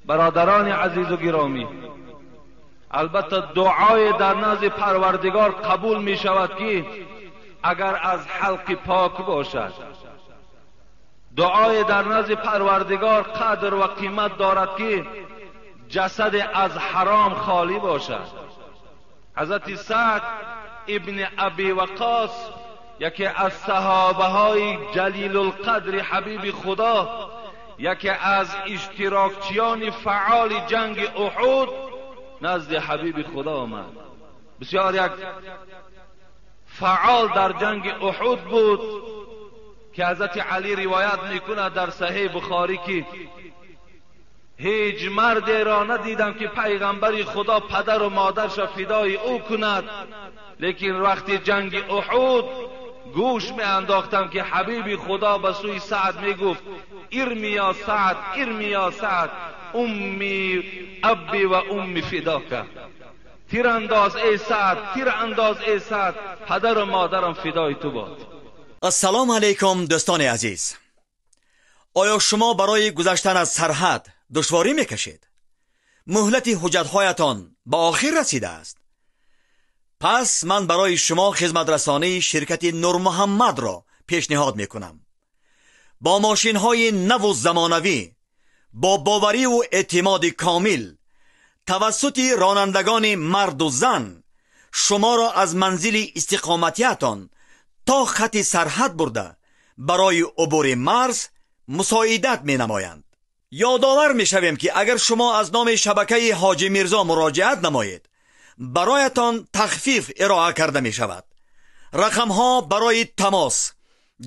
برادران عزیز و گرامی، البته دعای در نزد پروردگار قبول می شود که اگر از حلق پاک باشد. دعای در نزد پروردگار قدر و قیمت دارد که جسد از حرام خالی باشد. حضرت سعد ابن ابی وقاص، یکی از صحابه های جلیل القدر حبیب خدا، یکی از اشتراکچیان فعال جنگ احد، نزد حبیب خدا آمد. بسیار یک فعال در جنگ احد بود که حضرت علی روایت میکند در صحیح بخاری که هیچ مردی را ندیدم که پیغمبر خدا پدر و مادرش فدای او کند، لیکن وقتی جنگ احد گوش می انداختم که حبیب خدا به سوی سعد می گفت ارمی یا سعد، ارمی یا سعد، امی ابی و امی فداکه. تیر انداز ای سعد، تیر انداز ای سعد، پدر و مادرم فدای تو باد. السلام علیکم دوستان عزیز. آیا شما برای گذشتن از سرحد دشواری میکشید؟ مهلت حجتهایتان به آخر رسیده است. پس من برای شما خدمت رسانی شرکت نور محمد را پیشنهاد میکنم. با ماشین های نو و زمانوی، با باوری و اعتماد کامل، توسط رانندگان مرد و زن شما را از منزل استقامتیتان تا خط سرحد برده برای عبور مرز مساعدت می نمایند. یادآور می شویم که اگر شما از نام شبکه حاجی میرزا مراجعت نمایید، برایتان تخفیف ارائه کرده می شود. رقم ها برای تماس: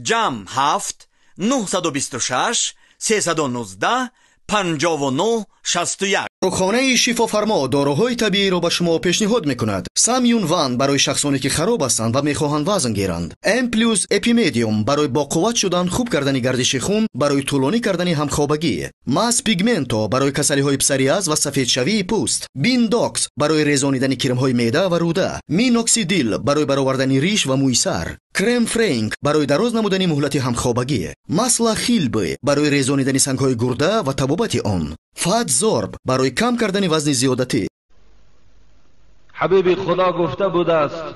جمع 7 926 319 59 61. Дорухонаи Шифофармо доруҳои табииро ба шумо пешниҳод мекунад. Самюн Ван барои шахсоне ки хароб ҳастанд ва мехоҳанд вазн гиранд. М плюс Эпимедиум барои боқувват шудан, хуб кардани гардиши хун, барои тӯлонӣ кардани ҳамхобагӣ. Мас Пигменто барои касалиҳои псориаз ва сафедшавии пӯст. Биндокс барои резонидани кирмҳои меъда ва рӯда. Миноксидил барои баровардани риш ва мӯи сар. Крем Френк барои дароз намудани муҳлати ҳамхобагӣ. Масла Хилбы барои резонидани сангҳои гурда ва табобати он. Фатзорб барои кам кардани вазни зиёдатӣ. حبیب خدا گفته بوده است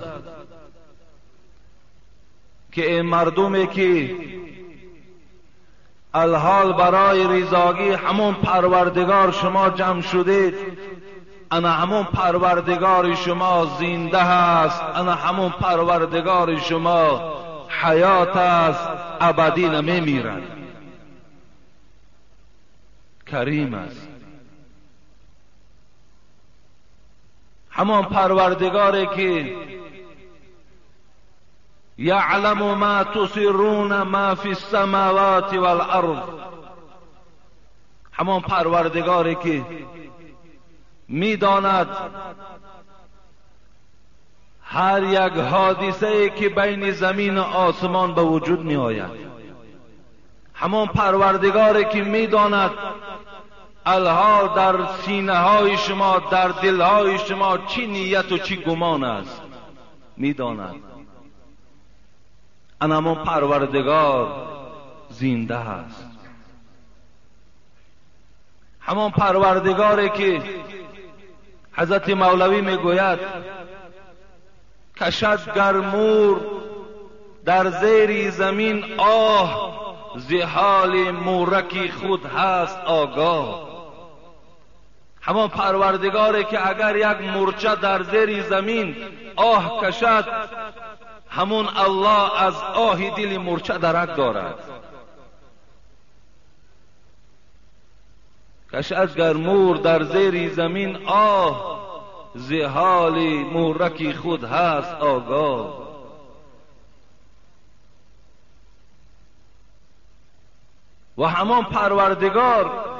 که این مردمی که الحال برای رضاگی همون پروردگار شما جمع شدید، انا همون پروردگار شما زنده است، انا همون پروردگار شما حیات است، ابدی نمیمیرد، کریم است. همان پروردگاری که یعلم ما تسرون ما فی السماوات والارض، همان پروردگاری که میداند هر یک حادثه که بین زمین و آسمان به وجود می آید، همان پروردگاری که میداند الحال در سینه های شما، در دل های شما چی نیت و چی گمان است، میداند. همان پروردگار زنده است، همان پروردگاری که حضرت مولوی میگوید کشد گرمور در زیر زمین آه، ز حال مورکی خود هست آگاه. همان پروردگاری که اگر یک مورچه در زیر زمین آه کشد، همون الله از آه دل مورچه درک دارد. کشد گر مور در زیر زمین آه، ز حال مورکی خود هست آگاه. و همان پروردگار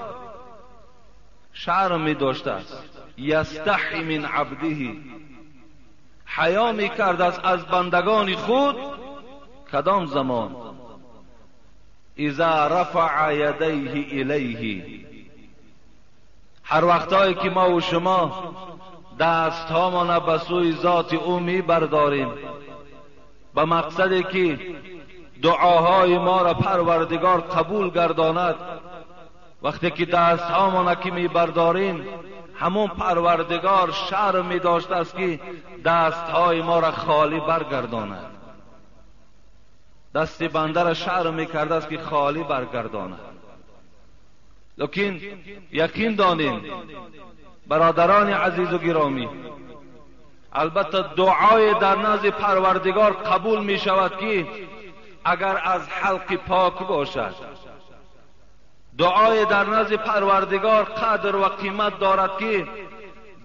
شرم می داشته است، یستحی من عبده، حیا می کرد است از بندگان خود. کدام زمان؟ اذا رفع یدیه الیه، هر وقتایی که ما و شما دست هامان به سوی ذات او می برداریم به مقصدی که دعاهای ما را پروردگار قبول گرداند، وقتی که دست هامانه که میبرداریم، همون پروردگار شرم می داشته است که دست های ما را خالی برگرداند. دست بنده را شرم می کرده است که خالی برگرداند. لیکن یقین دانیم برادران عزیز و گرامی، البته دعای در نزد پروردگار قبول می شود که اگر از حلق پاک باشد. دعای در نزد پروردگار قدر و قیمت دارد که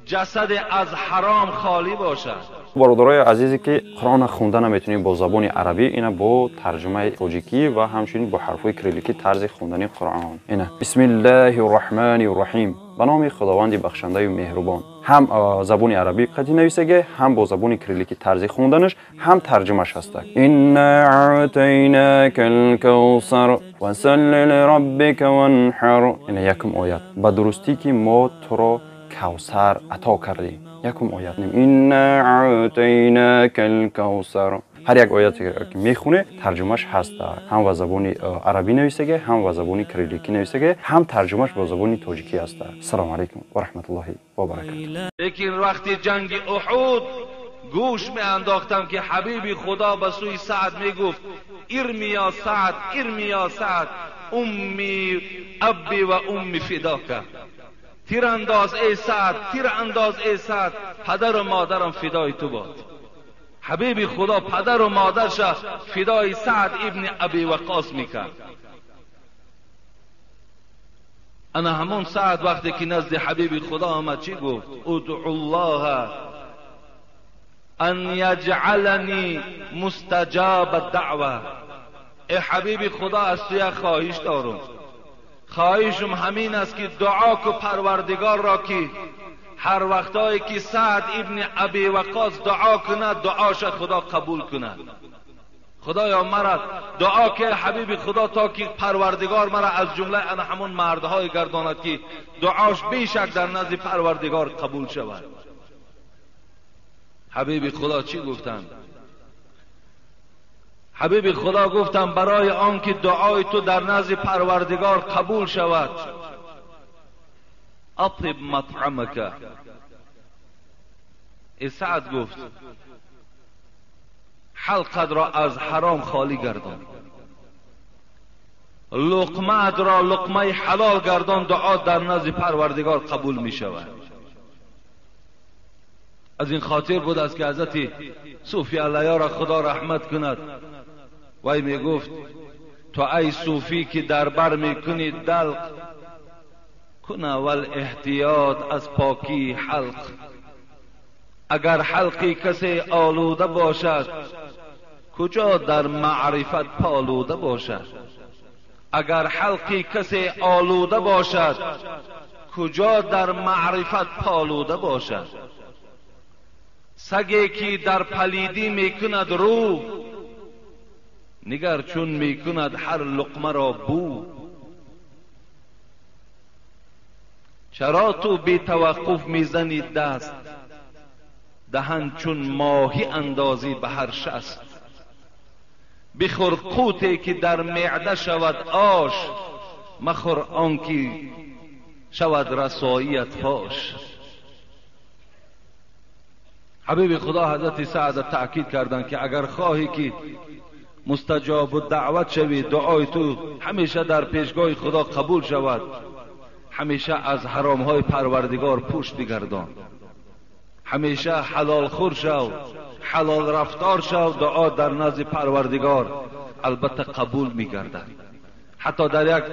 جسد از حرام خالی باشد. Бародарои азизе, ки Қуръона хонда наметунем бо забони арабӣ, ина бо тарҷумаи тоҷикӣ ва ҳамчунин бо ҳарфҳои кирилликӣ тарзи хондани Қуръон. Ина: Бисмиллаҳи рраҳмани рраҳим, ба номи Худованди бахшандаю меҳрубон. Ҳам забони арабӣ қатъи нависаге, ҳам бо забони кирилликӣ тарзи хонданаш, ҳам тарҷумаш ҳастак. Инна аътайнака лкавсар фасалли лираббика ванҳар. Ина якум оят: ба дурустӣ, ки мо туро Кавсар ато кардем. Якум оят: инна аътайнака лкавсар. Ҳар як ояте ки мехоне, тарҷумаш ҳаст. Ҳам ба забони арабӣ нависаге, ҳам ба забони кирилликӣ нависаге, ҳам тарҷумаш бо забони тоҷикӣ ҳаст. Ассалому алайкум ва раҳматуллоҳи ва баракату. Лекин вақти ҷанги Уҳуд гӯш меандохтам, ки ҳабиби Худо ба сӯи Саъд мегуфт: ارم يا سعد، ارم يا سعد، أمي أبي وأمي فداك. تیر انداز ای سعد، تیر انداز ای سعد، پدر و مادرم فدای تو باد. حبیب خدا پدر و مادرش فدای سعد ابن ابی وقاص میکرد. انا همون سعد وقتی که نزد حبیب خدا آمد چی گفت؟ ادعو الله ان یجعلنی مستجاب الدعوه. ای حبیب خدا، از تو یک خواهش دارم. خواهشم همین است که دعا کو پروردگار را که هر وقتایی که سعد ابن ابی وقاص دعا کند، دعاش خدا قبول کند. خدایا مرا دعا که حبیب خدا تا که پروردگار مرا از جمله انا همون مردهای گرداند که دعاش بیشک در نزد پروردگار قبول شود. حبیب خدا چی گفتند؟ حبیب خدا گفتم برای آنکه دعای تو در نزد پروردگار قبول شود، اطیب مطعمک. ای سعد، گفت، حلقت را از حرام خالی گردان، لقمه را لقمه حلال گردان، دعا در نزد پروردگار قبول می شود. از این خاطر بود است که حضرت صوفی علیه را خدا رحمت کند، وی می گفت: تو ای صوفی که در بر می کنی دلق، کن اول احتیاط از پاکی حلق. اگر حلقی کسی آلوده باشد، کجا در معرفت پالوده باشد؟ اگر حلقی کسی آلوده باشد، کجا در معرفت پالوده باشد؟ سگی که در پلیدی میکند رو، نگر چون میکند هر لقمه را بو. چرا تو بی توقف میزنی دست، دهن چون ماهی اندازی به هر شست؟ بخور قوتی که در معده شود آش، مخور آنکی شود رسواییت فاش. حبیب خدا حضرت سعد تأکید کردند که اگر خواهی که مستجاب دعوت شوی، دعای تو همیشه در پیشگاه خدا قبول شود، همیشه از حرامهای پروردگار پشت بگردان، همیشه حلال خور شو، حلال رفتار شو، دعا در نزد پروردگار البته قبول میگردد. حتی در یک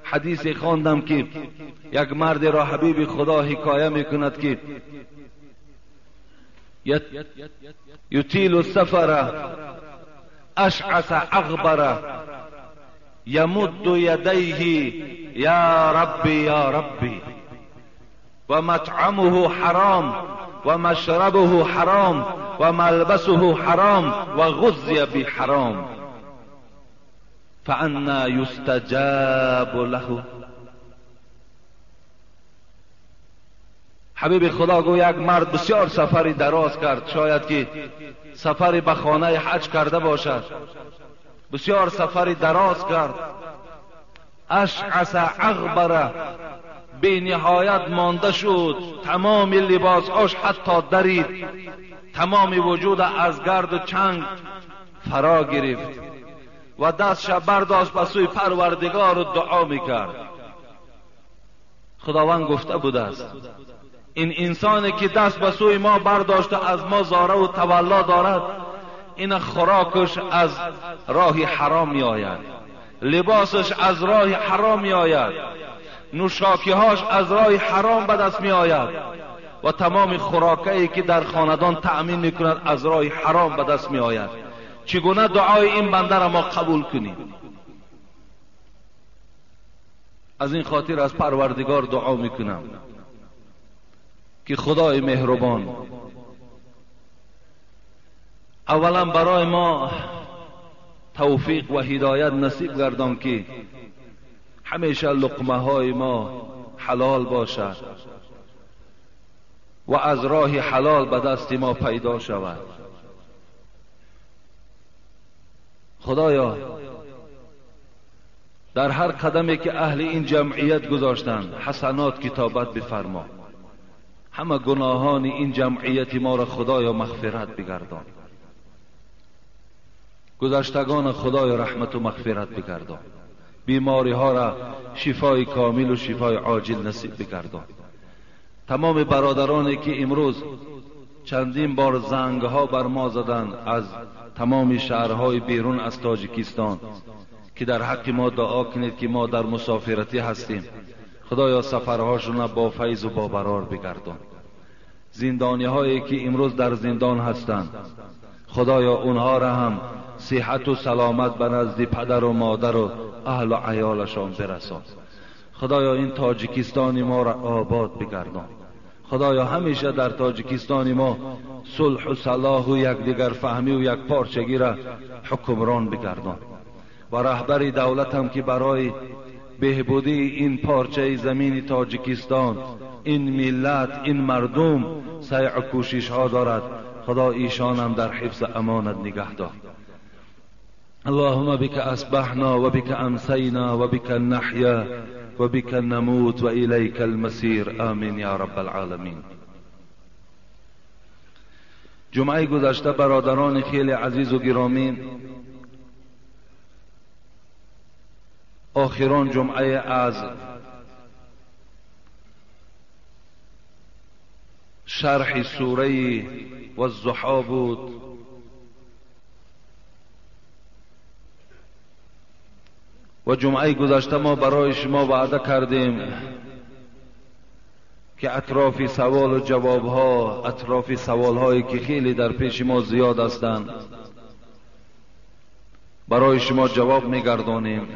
حدیث خواندم که یک مرد را حبیب خدا حکایه میکند که یطیل السفر، اشعث اغبر، یمد یدیه یا ربی یا ربی، و مطعمه حرام و مشربه حرام و ملبسه حرام و غذی بحرام، فأنى یستجاب له. حبیب خدا گو یک مرد بسیار سفری دراز کرد، شاید که سفری به خانه حج کرده باشد. بسیار سفری دراز کرد. اشعث اغبر، بی نهایت مانده شد، تمام لباسهاش حتی درید، تمام وجود از گرد و چنگ فرا گرفت و دستش برداشت به سوی پروردگار و دعا میکرد. خداوند گفته بوده است این انسانی که دست به سوی ما برداشته، از ما زاره و تولا دارد، این خوراکش از راه حرام می آید، لباسش از راه حرام می آید، نوشاکیهاش از راه حرام به دست می آید و تمام خوراکایی که در خاندان تأمین می کند از راه حرام به دست می آید. چگونه دعای این بنده را ما قبول کنیم؟ از این خاطر از پروردگار دعا میکنم که خدای مهربان اولا برای ما توفیق و هدایت نصیب گردان که همیشه لقمه های ما حلال باشد و از راه حلال به دست ما پیدا شود. خدایا در هر قدمی که اهل این جمعیت گذاشتند حسنات کتابت بفرما، همه گناهان این جمعیت ما را خدایا مغفرت بگردان، گذشتگان خدای رحمت و مغفرت بگردان، بیماری ها را شفای کامل و شفای عاجل نصیب بگردان. تمام برادرانی که امروز چندین بار زنگ ها بر ما زدند از تمام شهرهای بیرون از تاجیکستان که در حق ما دعا کنید که ما در مسافرتی هستیم، خدایا سفرهاشون با فیض و با برار بگردان. زندانی هایی که امروز در زندان هستند، خدایا اونها را هم صحت و سلامت به نزد پدر و مادر و اهل و عیالشان برسان. خدایا این تاجیکستان ما را آباد بگردان. خدایا همیشه در تاجیکستان ما صلح و صلاح و یکدیگر فهمی و یک پارچگی را حکمران بگردان و رهبر دولت هم که برای بهبودی این پارچه زمین تاجیکستان، این ملت، این مردم سعی و کوشش ها دارد، خدا ایشان هم در حفظ امانت نگه دار. اللهم بك اصبحنا وبك امسینا وبك نحیا وبك نموت وإلیک المصیر، آمین یا رب العالمین. جمعه گذشته برادران خیلی عزیز و گرامی، آخران جمعه از شرح سوره والضحی بود. و جمعه گذشته ما برای شما وعده کردیم که اطراف سوال و جواب ها، اطراف سوال هایی که خیلی در پیش ما زیاد هستند، برای شما جواب میگردانیم.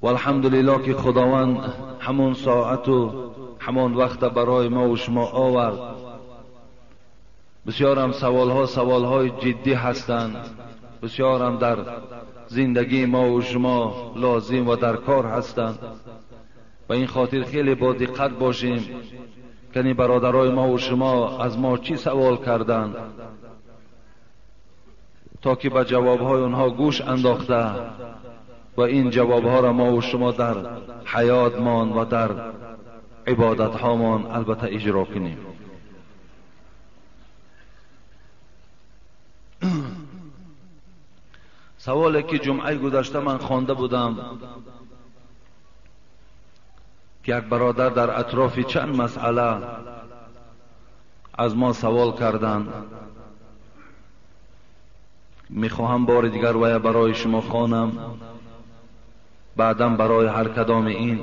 و الحمدلله که خداوند همون ساعت و همان وقت برای ما و شما آورد. بسیار هم سوال ها سوال های جدی هستند، بسیار هم در زندگی ما و شما لازم و در کار هستند. و این خاطر خیلی با دقت باشیم که این برادرای ما و شما از ما چی سوال کردند تا که به جوابهای آنها گوش انداخته و این جوابها را ما و شما در حیاتمان و در عبادتهامان البته اجرا کنیم. سوالی که جمعه گذشته من خوانده بودم که یک برادر در اطراف چند مسئله از ما سوال کردند، میخواهم بار دیگر ویا برای شما خوانم، بعدا برای هر کدام این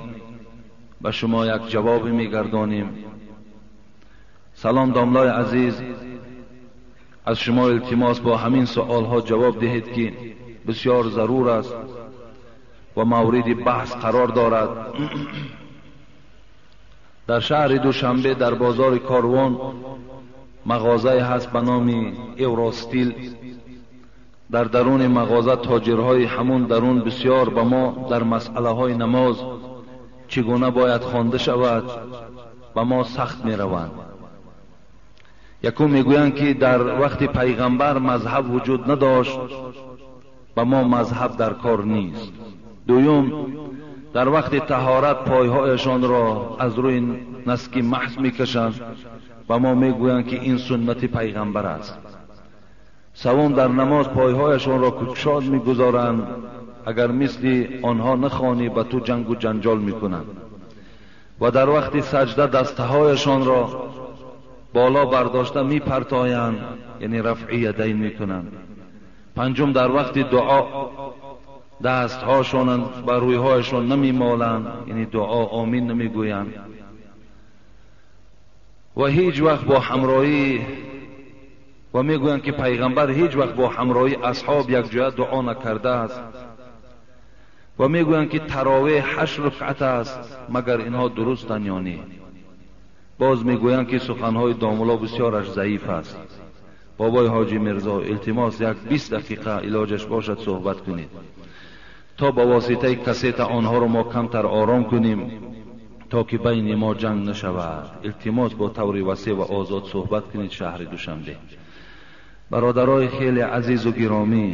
به شما یک جواب میگردانیم. سلام داملای عزیز، از شما التماس با همین سوال ها جواب دهید که بسیار ضرور است و مورد بحث قرار دارد. در شهر دوشنبه در بازار کاروان مغازه هست به نام ایوراستیل. در درون مغازه تاجرهای همون درون بسیار به ما در مسئله های نماز چگونه باید خوانده شود به ما سخت می روند. یکم میگویند که در وقت پیغمبر مذهب وجود نداشت، Ба мо мазҳаб дар кор нест. Дуюм, дар вақти таҳорат пойҳояшонро аз рӯи наски маҳз мекашанд, ба мо мегӯянд ки ин суннати пайғамбар аст. Севум, дар намоз пойҳояшонро кушод мегузоранд, агар мисли онҳо нахонӣ ба ту ҷангу ҷанҷол мекунанд. Ва дар вақти саҷда дастҳояшонро боло бардошта мепартоянд, яъне рафъи ядайн мекунанд. Панҷум, дар вақти дуо дастҳошон ба рӯйҳояшон намемоланд, яъне дуо омин намегӯянд. Ва ҳеҷ вақт бо ҳамроҳӣ ва мегӯянд ки пайғамбар ҳеҷ вақт бо ҳамроҳи асҳоб якҷоя дуо накардааст. Ва мегӯянд ки таровеҳ 8 рукъат аст, магар инҳо дурустанд ё не? Боз мегӯянд ки суханҳои домулло бисёраш заиф аст. Бобои ҳоҷи Мирзо, илтимос як 20 дақиқа илоҷаш бошад суҳбат кунед, то ба воситаи кассета онҳоро мо камтар ором кунем, то ки байни мо ҷанг нашавад. Илтимос бо таври васеъ ва озод суҳбат кунед. Шаҳри Душанбе. Бародарои хеле азизу гиромӣ,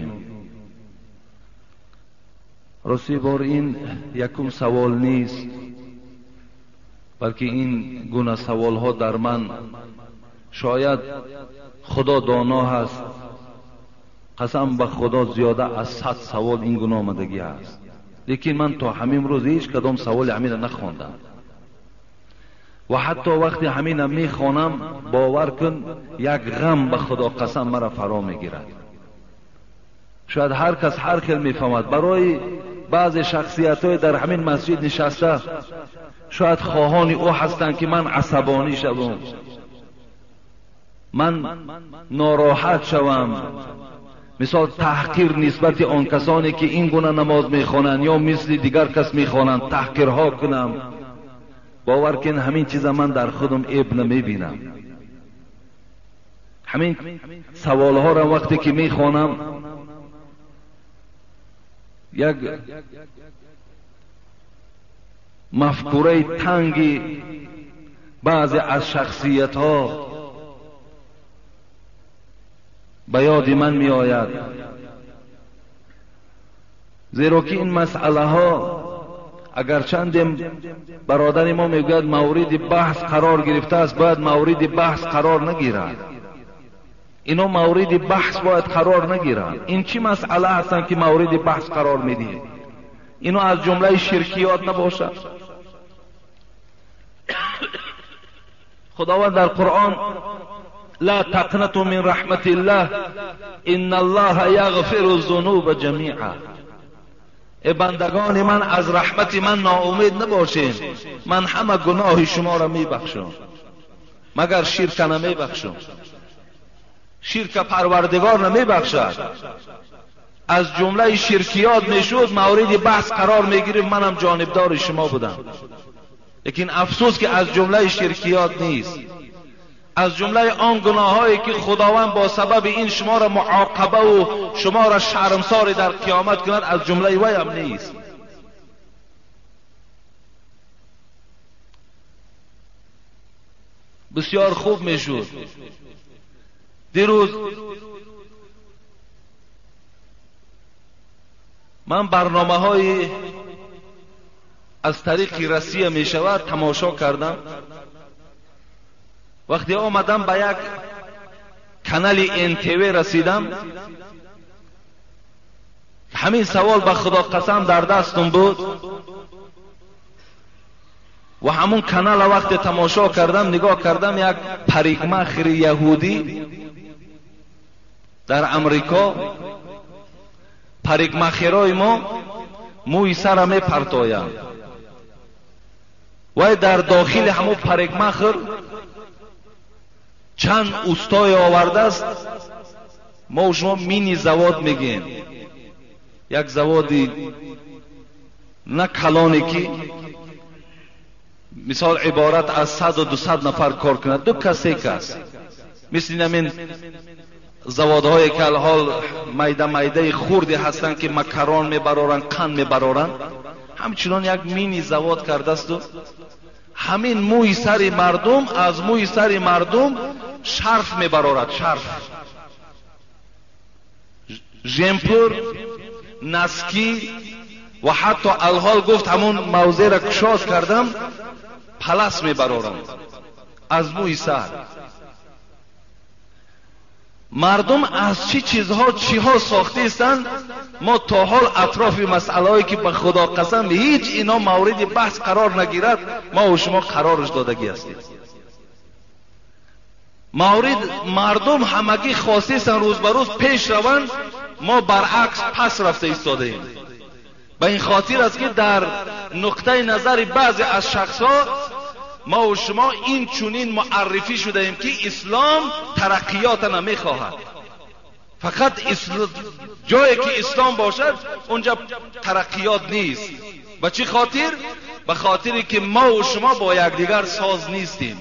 рости бор ин якум савол нест, балки ин гуна саволҳо дар ман шояд худо доно ҳаст, қасам ба худо зиёда аз 100 савол ин гуна омадагӣ аст, лекин ман то ҳамин рӯз ҳеҷ кадом саволи ҳамина нахондам. Ва ҳатто вақте ҳамина мехонам, бовар кун, як ғам ба худо қасам маро фаро мегирад. Шояд ҳар кас ҳар хел мефаҳмад. Барои баъзе шахсиятҳои дар ҳамин масҷид нишаста шояд хоҳони ӯ ҳастанд ки ман асабонӣ шавам, ман нороҳат шавам, мисол таҳқир нисбати он касоне ки ин гуна намоз мехонанд ё мисли дигар кас мехонанд таҳқирҳо кунам. Бовар кун, ҳамин чиза ман дар худам эб намебинам. Ҳамин саволҳоро вақте ки мехонам, як мафкураи танги баъзе аз шахсиятҳо ба ёди ман меояд, зеро ки ин масъалаҳо агарчандем бародари мо мегӯяд мавриди баҳс қарор гирифтааст, бояд мавриди баҳс қарор нагирад. Ино мавриди баҳс бояд қарор нагиранд. Ин чӣ масъала ҳастанд ки мавриди баҳс қарор медиҳед? Ино аз ҷумлаи ширкиёт набошад. Худованд дар Қуръон ла тақнату мин раҳматиллаҳ инналлоҳа яғфиру зунуба ҷамиа. Э бандагони ман, аз раҳмати ман ноумед набошед, ман ҳама гуноҳи шуморо мебахшам, магар ширка намебахшам. Ширка парвардигор намебахшад. Аз ҷумлаи ширкиёт мешуд, мавриди баҳс қарор мегирифт, манам ҷонибдори шумо будам. Лекин афсӯс ки аз ҷумлаи ширкиёт нест. Аз ҷумлаи он гуноҳҳое ки худованд бо сабаби ин шуморо муоқабаву шуморо шармсори дар қиёмат кунад, аз ҷумлаи вай ҳам нест. Бисёр хуб мешуд. Дирӯз ман барномаҳои аз тариқи Россия мешавад тамошо кардам. Вақте омадам ба як канали НТВ расидам, ҳамин савол ба худо қасам дар дастум буд ва ҳамун канала вақте тамошо кардам, нигоҳ кардам, як парикмахери яҳудӣ дар Амрико, парикмахерои мо мӯи сара мепартоянд. Вай дар дохили ҳамун парикмахер чанд устое овардааст. Мо шумо мини завод мегӯем, як заводи на калоне ки мисол иборат аз 100-200 нафар кор кунад, 2 кас 3 кас, мисли ҳамин заводҳое ки алҳол майда майдаи хурде ҳастанд ки макарон мебароранд, қанд мебароранд, ҳамчунон як мини завод кардаасту ҳамин мӯи сари мардум, аз мӯи сари мардум шарф мебарорад, шарф, жемпур, наски ва ҳатто алҳол гуфт ҳамон мавзеъро кушод кардам, палас мебарорам аз мӯи сар. Мардум аз чӣ чизҳо чиҳо сохтаистанд, мо то ҳол атрофи масъалаҳое ки ба Худо қасам ҳеҷ ино мавриди баҳс қарор нагирад, мо ва шумо қарораш додагӣ ҳастем. Маврид мардум ҳамагӣ хостаистанд рӯз ба рӯз пеш раванд, мо баръакс пас рафта истодаем. Ба ин хотир аст ки дар нуқтаи назари баъзе аз шахсҳо мо ва шумо ин чунин муаррифӣ шудаем ки ислом тараққиёта намехоҳад. Фақат ҷое ки ислом бошад онҷа тараққиёт нест. Ба чӣ хотир? Ба хотире ки мо ва шумо бо якдигар соз нестем.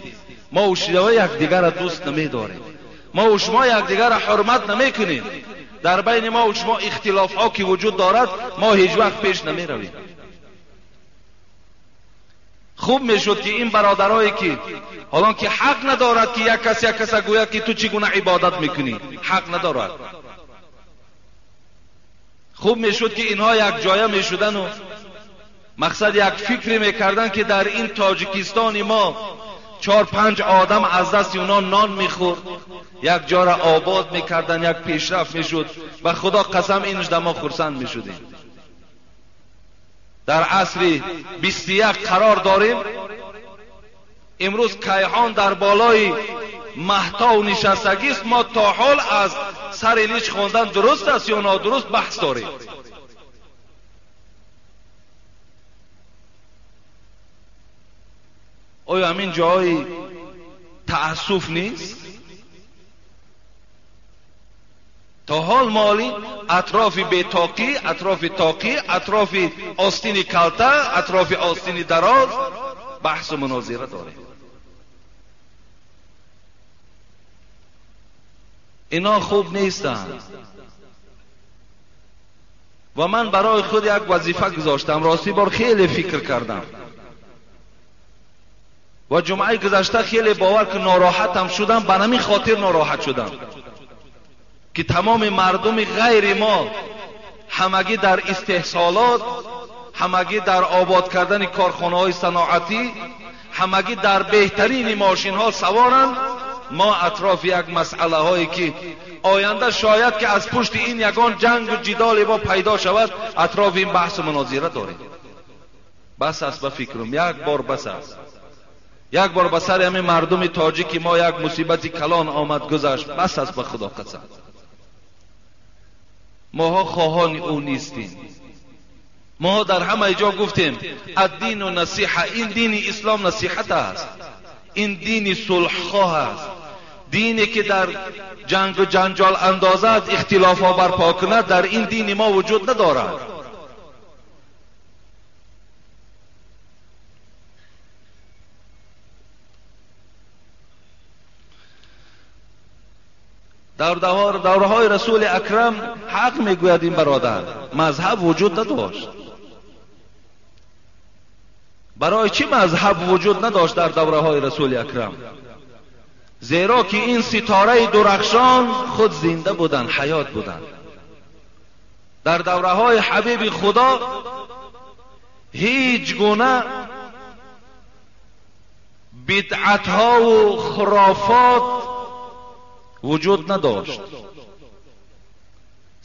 Мо ва шумо якдигарро дӯст намедорем. Мо ва шумо якдигарро ҳурмат намекунем. Дар байни мо ва шумо ихтилофҳо ки вуҷуд дорад, мо ҳеҷ вақт пеш намеравем. Хуб мешуд ки ин бародарое ки ҳолон ки ҳақ надорад ки як кас як каса гӯяд ки ту чӣ гуна ибодат мекунӣ, ҳақ надорад. Хуб мешуд ки инҳо як ҷоя мешудану мақсад як фикре мекарданд ки дар ин Тоҷикистони мо 4-5 одам аз дасти онҳо нон мехӯрд, як ҷора обод мекарданд, як пешрафт мешуд. Ба Худо қасам инш да мо хурсанд мешудем. Дар асри 21 қарор дорем. Имрӯз кайҳон дар болои маҳтов нишастагист. Мо то ҳол аз сари лич хондан дуруст аст ё нодуруст баҳс дорем. Оё ҳамин ҷои таассуф нест? То ҳол моли атрофи бетоқӣ, атрофи тоқӣ, атрофи остини калта, атрофи остини дароз баҳсу мунозира дорем. Ино хуб нестанд. Ва ман барои худ як вазифа гузоштам. Рости бор хеле фикр кардам. Ва ҷумъаи гузашта хеле бовар ки нороҳатам шудам, ба ҳамин хотир нороҳат шудам ки тамоми мардуми ғайри мо ҳамагӣ дар истеҳсолот, ҳамагӣ дар обод кардани корхонаҳои саноатӣ, ҳамагӣ дар беҳтарини мошинҳо саворанд. Мо атрофи як масъалаҳое ки оянда шояд ки аз пушти ин ягон ҷангу ҷидоле мо пайдо шавад, атрофи ин баҳсу мунозира дорем. Бас аст ба фикрум, як бор бас аст. Як бор ба сари ҳамин мардуми тоҷики мо як мусибати калон омад гузашт. Бас аст ба Худо қасам. Моҳо хоҳони ӯ нестем. Моҳо дар ҳамаи ҷо гуфтем аддину насиҳа, ин дини ислом насиҳат аст, ин дини сулҳхоҳ аст, дине ки дар ҷангу ҷанҷол андозад, ихтилофҳо барпо кунад, дар ин дини мо вуҷуд надорад. Дар давраҳои Расули Акрам ҳақ мегӯяд ин бародар, мазҳаб вуҷуд надошт. Барои чӣ мазҳаб вуҷуд надошт дар давраҳои Расули Акрам? Зеро ки ин ситораи дурахшон худ зинда буданд, ҳаёт буданд. Дар давраҳои ҳабиби Худо ҳеҷ гуна бидъатҳову хурофот вуҷуд надошт,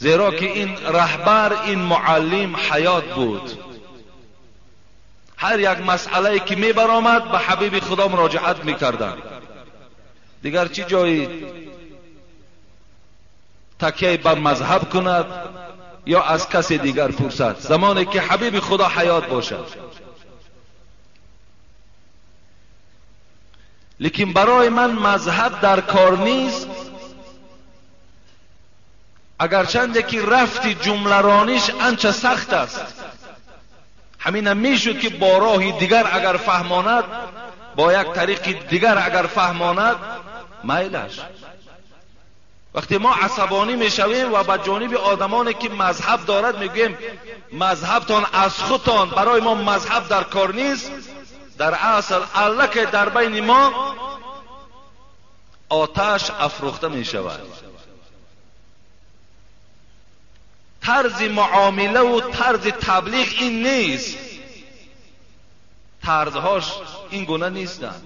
зеро ки ин раҳбар, ин муаллим ҳаёт буд. Ҳар як масъалае ки мебаромад ба ҳабиби Худо муроҷиат мекарданд. Дигар чӣ ҷои такяи ба мазҳаб кунад ё аз касе дигар пурсад, замоне ки ҳабиби Худо ҳаёт бошад. Лекин барои ман мазҳаб дар кор нест, агарчанде ки рафти ҷумларониш анча сахт аст. Ҳамина мешуд ки бо роҳи дигар агар фаҳмонад, бо як тариқи дигар агар фаҳмонад, майлаш. Вақте мо асабонӣ мешавем ва ба ҷониби одамоне ки мазҳаб дорад мегӯем мазҳабтон аз худтон, барои мо мазҳаб дар кор нест, дар асл аллакай дар байни мо оташ афрӯхта мешавад. тарзи муомила ва тарзи таблиғ ин нест. Тарзҳош ин гуна нестанд.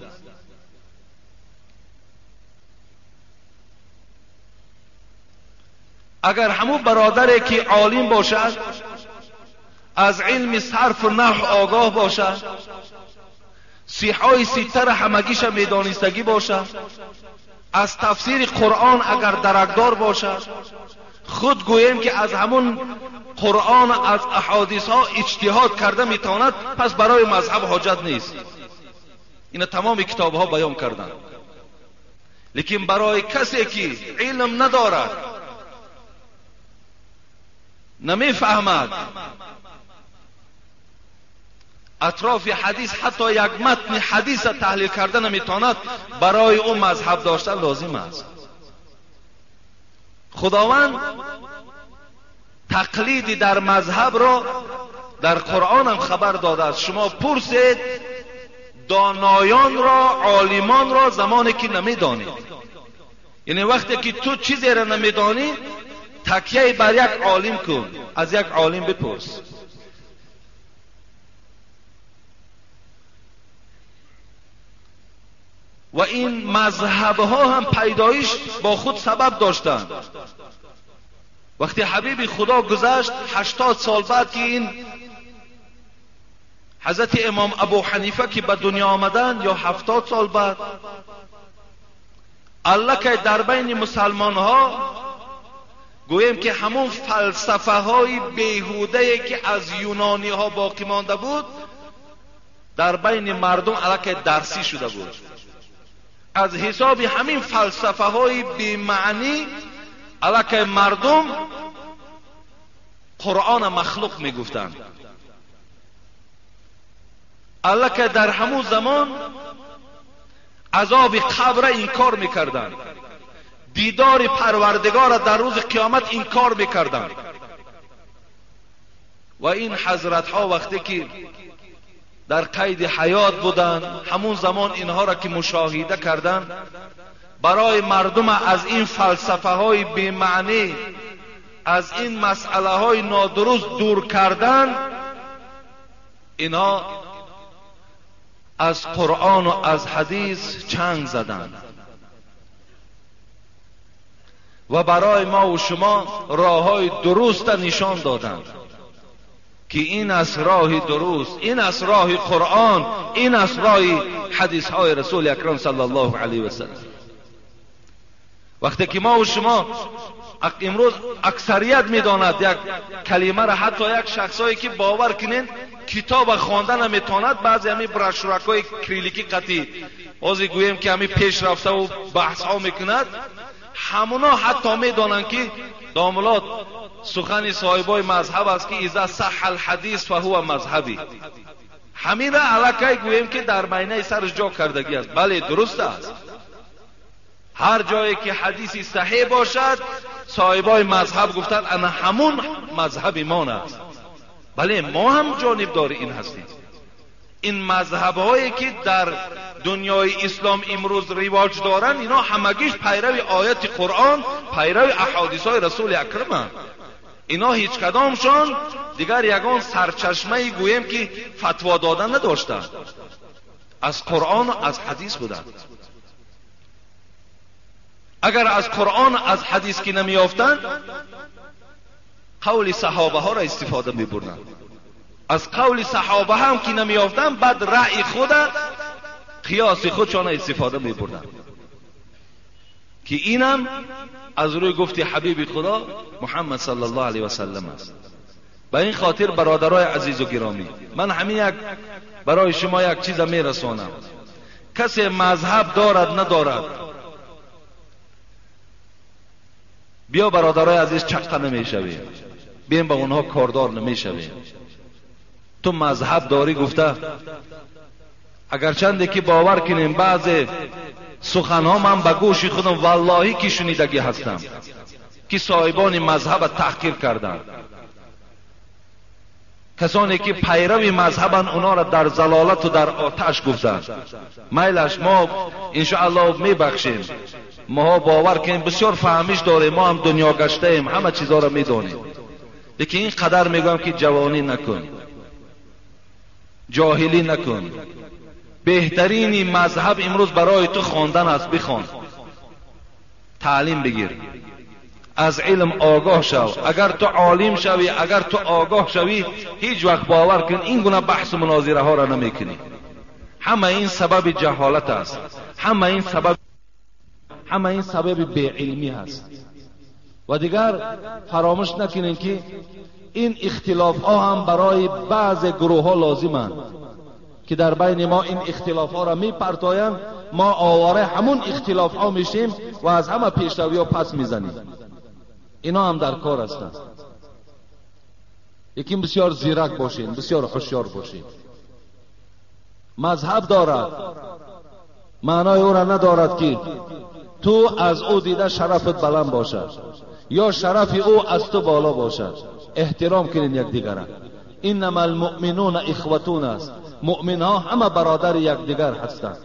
Агар ҳамун бародаре ки олим бошад, аз илми сарфу наҳв огоҳ бошад, сиҳҳои ситтара ҳамагиша медонистагӣ бошад, аз тафсири Қуръон агар даракдор бошад, худ гӯем ки аз ҳамун Қуръон аз аҳодисҳо иҷтиҳод карда метавонад, пас барои мазҳаб ҳоҷат нест. Ина тамоми китобҳо баён карданд. Лекин барои касе ки илм надорад, намефаҳмад, атрофи ҳадис ҳатто як матни ҳадиса таҳлил карда наметавонад, барои ӯ мазҳаб доштан лозим аст. Худованд тақлиди дар мазҳабро дар Қуръон ҳам хабар додааст. Шумо пурсед доноёнро, олимонро замоне ки намедонед. Яъне вақте ки ту чизеро намедонӣ, такяи бар як олим кун, аз як олим бипурс. Ва ин мазҳабҳо ҳам пайдоиш бо худ сабаб доштанд. Вақте ҳабиби Худо гузашт, 80 сол баъд ки ин ҳазрати имом Абу Ҳанифа ки ба дунё омаданд, ё 70 сол баъд, аллакай дар байни мусалмонҳо гӯем ки ҳамун фалсафаҳои беҳудае ки аз юнониҳо боқӣ монда буд, дар байни мардум аллакай дарсӣ шуда буд. Аз ҳисоби ҳамин фалсафаҳои бемаънӣ аллакай мардум Қуръона махлуқ мегуфтанд. Аллакай дар ҳамун замон азоби қабра инкор мекарданд, дидори Парвардигора дар рӯзи қиёмат инкор мекарданд. Ва ин ҳазратҳо вақте ки дар қайди ҳаёт буданд, ҳамун замон инҳоро ки мушоҳида карданд, барои мардум аз ин фалсафаҳои бемаънӣ, аз ин масъалаҳои нодуруст дур кардан, инҳо аз Қуръону аз ҳадис чанг заданд ва барои мо ва шумо роҳҳои дуруста нишон доданд ки ин аст роҳи дуруст, ин аст роҳи Қуръон, ин аст роҳи ҳадисҳои Расули Акрам саллаллоҳу алайҳи васаллам. Вақте ки мо ва шумо имрӯз аксарият медонад як калимаро, ҳатто як шахсое ки бовар кунед китоба хонда наметавонад, баъзе ҳамин брошюракҳои кирилликӣ қатӣ ҳозир гӯем ки ҳамин пеш рафтаву баҳсҳо мекунад, ҳамуно ҳатто медонанд ки домулот сухани соҳибои мазҳаб аст ки иза саҳа алҳадис фаҳува мазҳабӣ. Ҳаминра аллакай гӯем ки дар майнаи сараш ҷо кардагӣ аст. Бале, дуруст аст. Ҳар ҷое ки ҳадиси саҳеҳ бошад, соҳибои мазҳаб гуфтанд ана ҳамун мазҳаби мон аст. Бале, мо ҳам ҷонибдори ин ҳастем. Ин мазҳабҳое ки дар дунёи ислом имрӯз ривоҷ доранд, ино ҳамагиш пайрави ояти Қуръон, пайрави аҳодисҳои Расули Акраманд. Ино ҳеҷ кадомшон дигар ягон сарчашмае гӯем ки фатво дода надоштанд, аз Қуръону аз ҳадис буданд. Агар аз Қуръон аз ҳадис ки намеёфтанд, қавли саҳобаҳоро истифода мебурданд. Аз қавли саҳоба ҳам ки намеёфтанд, баъд раъи худа, қиёси худшона истифода мебурданд, ки инам аз рӯи гуфти ҳабиби Худо Муҳаммад саллаллоҳу алайҳи васаллам аст. Ба ин хотир бародарои азизу гиромӣ, ман ҳамин як барои шумо як чиза мерасонам. Касе мазҳаб дорад надорад, биё бародарои азиз чаққа намешавем, бием ба онҳо кордор намешавем. Ту мазҳаб дорӣ гуфта, агарчанде ки бовар кунем баъзе суханҳо ман ба гӯши худам валлоҳӣ ки шунидагӣ ҳастам ки соҳибони мазҳаба таҳқир карданд. Касоне ки пайрави мазҳабанд онҳоро дар залолату дар оташ гуфтанд. Майлаш мо иншоаллоҳ мебахшем, моҳо бовар кунем бисёр фаҳмиш дорем, мо ҳам дунё гаштаем, ҳама чизҳоро медонем. Лекин ин қадар мегӯям ки ҷавонӣ накун, ҷоҳилӣ накун. Беҳтарини мазҳаб имрӯз барои ту хондан аст, бихон, таълим бигир, аз илм огоҳ шав. Агар ту олим шавӣ, агар ту огоҳ шавӣ, ҳеҷ вақт бовар кун ин гуна баҳсу мунозираҳоро намекунӣ. Ҳама ин сабаби ҷаҳолат аст, ҳама ин сабаби беилмӣ аст. Ва дигар фаромӯш накунем ки ин ихтилофҳо ҳам барои баъзе гурӯҳҳо лозиманд ки дар байни мо ин ихтилофҳоро мепартоянд, мо овораи ҳамун ихтилофҳо мешем ва аз ҳама пешравиҳо пас мезанем. Ино ҳам дар кор ҳастанд. Лекин бисёр зирак бошед, бисёр ҳушёр бошед. Мазҳаб дорад, маънои ӯро надорад ки ту аз ӯ дида шарафат баланд бошад ё шарафи ӯ аз ту боло бошад. Эҳтиром кунед якдигара. Иннама алмуъминуна ихватун аст. Муъминҳо ҳама бародари якдигар ҳастанд.